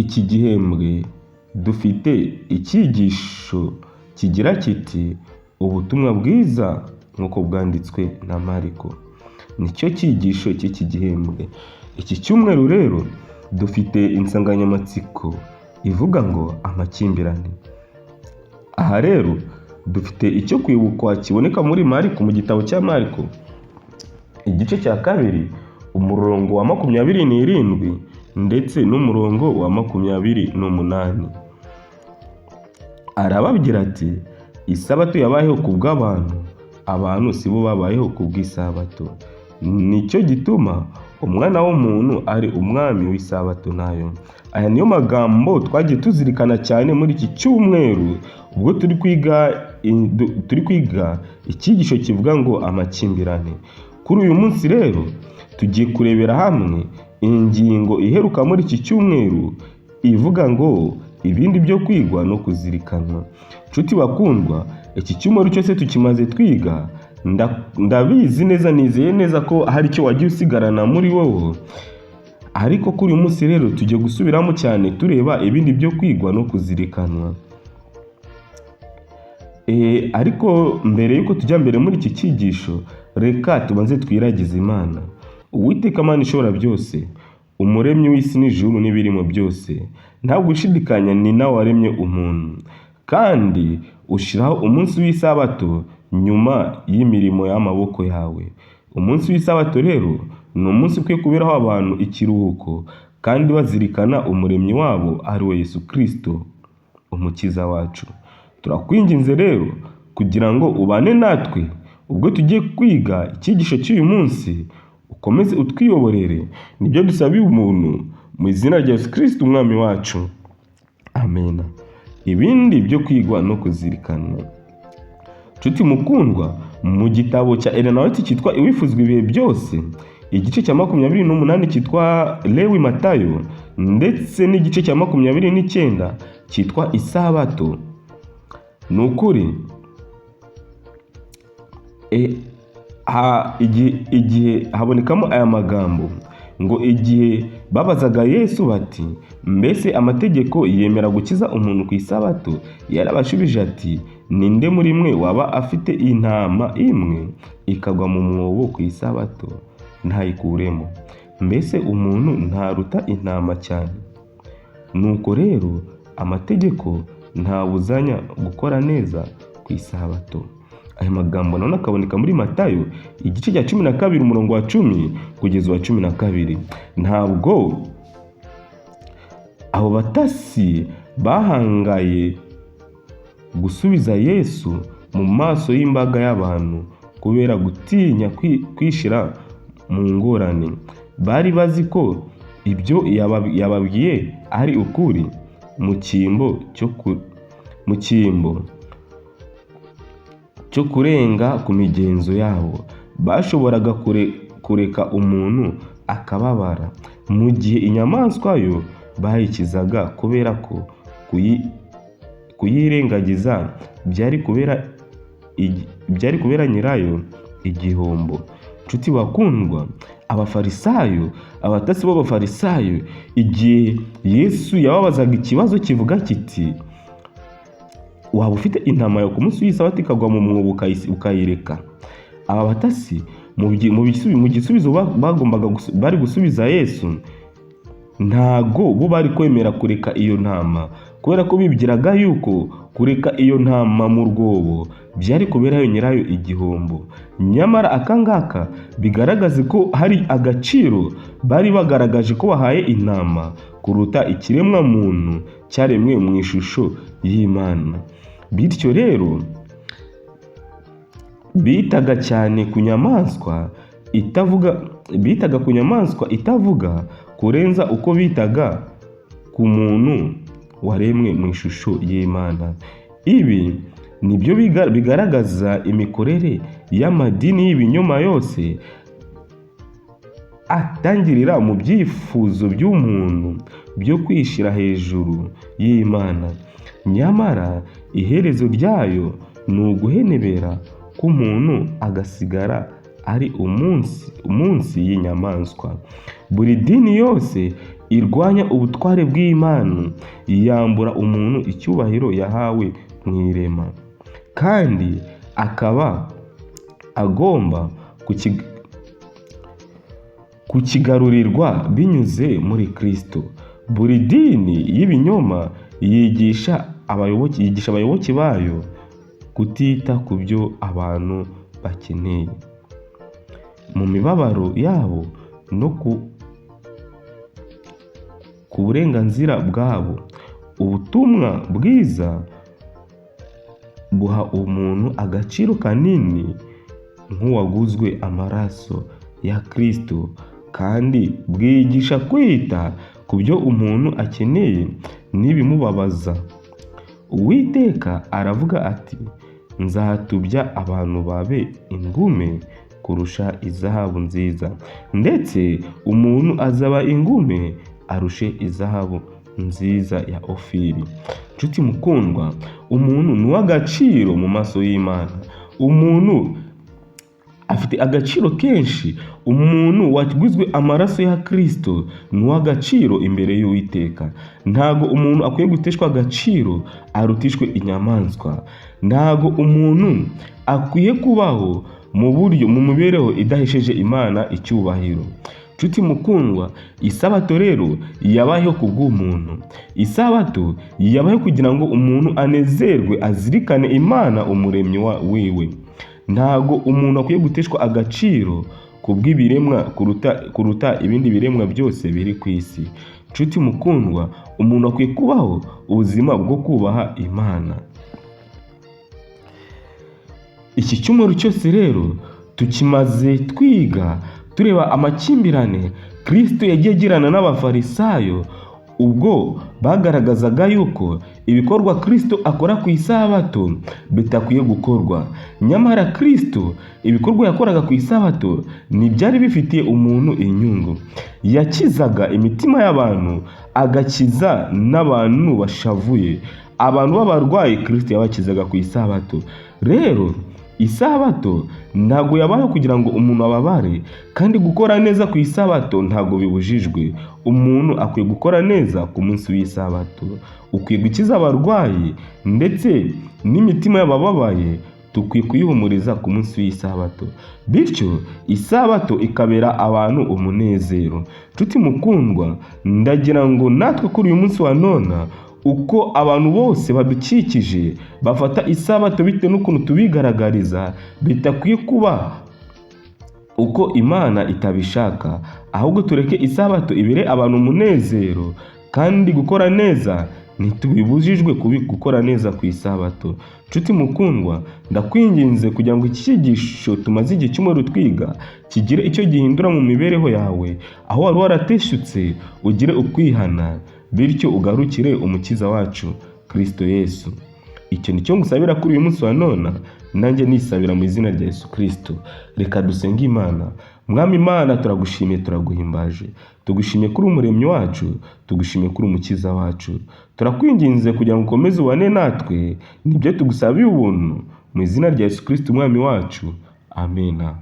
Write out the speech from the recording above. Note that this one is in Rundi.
Iki gihembwe dufite icyigisho kigira kiti ubutumwa bwiza nk'uko bwanditswe na Mariko. Nicyo cyigisho cy'iki gihembwe. Iki cyumweru rero dufite insanganyamatsiko ivuga ngo amakimbirane. Aha rero dufite icyo kwibukwa kiboneka muri Mariko, mu gitabo cya Mariko, igice cya 2, umurongo wa 27 ndetse n'umurongo wa 28. Arababwira ati isabato yabayeho ku bw'abantu, abantu si bo babayeho ku bw'isabato. Nicyo gituma umwana w'umuntu ari umwami w'isabato nayo. Aya niyo magambo twagiye tuzirikana cyane muri iki cyumweru ubwo turi kwiga icyigisho kivuga ngo amakimbirane. Kuri uyu munsi rero tugiye kurebera hamwe ingingo iheruka muri iki cyumweru ivuga ngo ibindi byo kwigwa no kuzirikanwa. Nshuti bakundwa, iki cyumweru cyose tukimaze twiga, ndabizi neza, nizeye neza ko hari icyo wagiye usigarana muri wowe. Ariko kuri uyu munsi rero tugiye gusubiramo cyane tureba ibindi byo kwigwa no kuzirikanwa. Ariko mbere yuko tujya mbere muri iki cyigisho, reka tubanze twiragize Imana. Uwiteka Mana ishobora byose, umuremyi w'isi n'ijuru n'ibirimo byose, nta gushidikanya ni nawe waremye umuntu, kandi ushyiraho umunsi w'isabato nyuma y'imirimo y'amaboko yawe. Umunsi w'isabato rero ni umunsi ukwiye kuberaho abantu ikiruhuko, kandi bazirikana umuremyi wabo ari we Yesu Kristo, umukiza wacu. Turakwinginze rero kugira ngo ubane natwe ubwo tugiye kwiga icyigisho cy'uyu munsi, ukomeze utwiyoborere. Nibyo dusabiye umuntu mu izina rya Yesu Kristo umwami wacu, amen. Ibindi byo kwigwa no kuzirikana. Nshuti mukundwa, mu gitabo cya Ellen White cyitwa Iwifuzwa ibihe byose, igice cya 28 cyitwa Lewi Matayo, ndetse n'igice cya 29 cyitwa Isabato. Ni ukuri igihe habonekamo aya magambo ngo igihe babazaga Yesu bati mbese amategeko yemera gukiza umuntu ku isabato, yarabashubije ati ninde muri mwe waba afite intama imwe ikagwa mu mwobo ku isabato ntayikuremo? Mbese umuntu ntaruta intama cyane? Nuko rero amategeko ntabuzanya gukora neza ku isabato. Aya magambo nanone akaboneka muri Matayo igice cya 12 umurongo wa 10 kugeza uwa 12. Ntabwo abo batasi bahangaye gusubiza Yesu mu maso y'imbaga y'abantu kubera gutinya kwishyira mu ngorane. Bari bazi ko ibyo yababwiye ari ukuri. Mu cyimbo cyo kurenga ku migenzo yabo, bashoboraga kureka umuntu akababara, mu gihe inyamaswa yo bayikizaga, kubera ko kuyirengagiza byari kubera nyirayo igihombo. Nshuti bakundwa, abafarisayo, abatasi b'abafarisayo, igihe Yesu yababazaga ikibazo kivuga kiti waba ufite intama yawe ku munsi w'isabato ikagwa mu mwobo ukayireka? Aba batasi mu gisubizo bagombaga bari gusubiza Yesu, ntago bo bari kwemera kureka iyo ntama, kubera ko bibwiraga yuko kureka iyo ntama mu rwobo byari kuberayo nyirayo igihombo. Nyamara aka ngaka bigaragaza ko hari agaciro bari bagaragaje ko bahaye intama kuruta ikiremwa muntu cyaremwe mu ishusho y'Imana. Bityo rero bitaga cyane ku nyamaswa itavuga, bitaga ku nyamaswa itavuga kurenza uko bitaga ku muntu waremwe mu ishusho y'Imana. Ibi nibyo bigaragaza imikorere y'amadini y'ibinyoma yose atangirira mu byifuzo by'umuntu byo kwishyira hejuru y'Imana. Nyamara iherezo ryayo ni uguhenebera k'umuntu agasigara ari umunsi y'inyamaswa. Buri dini yose irwanya ubutware bw'Imana, yambura umuntu icyubahiro yahawe mu irema, kandi akaba agomba kukigarurirwa binyuze muri Kristo. Buri dini y'ibinyoma yigisha abayoboke bayo kutita ku byo abantu bakeneye mu mibabaro yabo no ku burenganzira bwabo. Ubutumwa bwiza buha umuntu agaciro kanini nk'uwaguzwe amaraso ya Kristo, kandi bwigisha kwita ku byo umuntu akeneye n'ibimubabaza. Uwiteka aravuga ati: nzatubya abantu babe ingume kurusha izahabu nziza, ndetse umuntu azaba ingume arushe izahabu nziza ya Ofiri. Nshuti mukundwa, umuntu ni uw'agaciro mu maso y'Imana. Umuntu afite agaciro kenshi. Umuntu waguzwe amaraso ya Kristo ni uw'agaciro imbere y'Uwiteka. Ntago umuntu akwiye guteshwa agaciro arutishwe inyamaswa. Ntago umuntu akwiye kubaho mu buryo mu mibereho idahesheje Imana icyubahiro. Nshuti mukundwa, isabato rero yabayeho ku bw'umuntu. Isabato yabayeho kugira ngo umuntu anezerwe, azirikane Imana umuremyi wiwe. Ntago umuntu akwiye guteshwa agaciro ku bw'ibiremwa kuruta ibindi biremwa byose biri ku isi. Nshuti mukundwa, umuntu akwiye kubaho ubuzima bwo kubaha Imana. Iki cyumweru cyose rero tukimaze twiga tureba amakimbirane Kristo yagiye agirana n'Abafarisayo ubwo bagaragazaga yuko ibikorwa Kristo akora ku isabato bitakwiye gukorwa. Nyamara Kristo ibikorwa yakoraga ku isabato ntibyari bifitiye umuntu inyungu. Yakizaga imitima y'abantu, agakiza n'abantu bashavuye. Abantu b'abarwayi Kristo yabakizaga ku isabato. Rero isabato ntabwo yabayeho kugira ngo umuntu ababare, kandi gukora neza ku isabato ntabwo bibujijwe. Umuntu akwiye gukora neza ku munsi w'isabato. Ukwiye gukiza abarwayi ndetse n'imitima y'abababaye dukwiye kuyihumuriza ku munsi w'isabato. Bityo isabato ikabera abantu umunezero. Nshuti mukundwa, ndagira ngo natwe kuri uyu munsi wa none uko abantu bose badukikije bafata isabato bitewe n'ukuntu tubigaragariza, bitakwiye kuba uko Imana itabishaka, ahubwo tureke isabato ibere abantu umunezero, kandi gukora neza ntitubibujijwe gukora neza ku isabato. Nshuti mukundwa, ndakwinginze kugira ngo iki cyigisho tumaze igihe cy'umweru twiga kigire icyo gihindura mu mibereho yawe, aho wari warateshutse ugire ukwihana, bityo ugarukire umukiza wacu Kristo Yesu. Icyo ni cyo ngusabira kuri uyu munsi wa none, nanjye nisabira mu izina rya Yesu Kristo. Reka dusenge Imana. Mwami Imana, turagushimiye, turaguhimbaje. Tugushimiye kuri umuremyi wacu, tugushimiye kuri umukiza wacu. Turakwinginze kugira ngo ukomeze ubane natwe, nibyo tugusabiye ubuntu mu izina rya Yesu Kristo umwami wacu. Amena.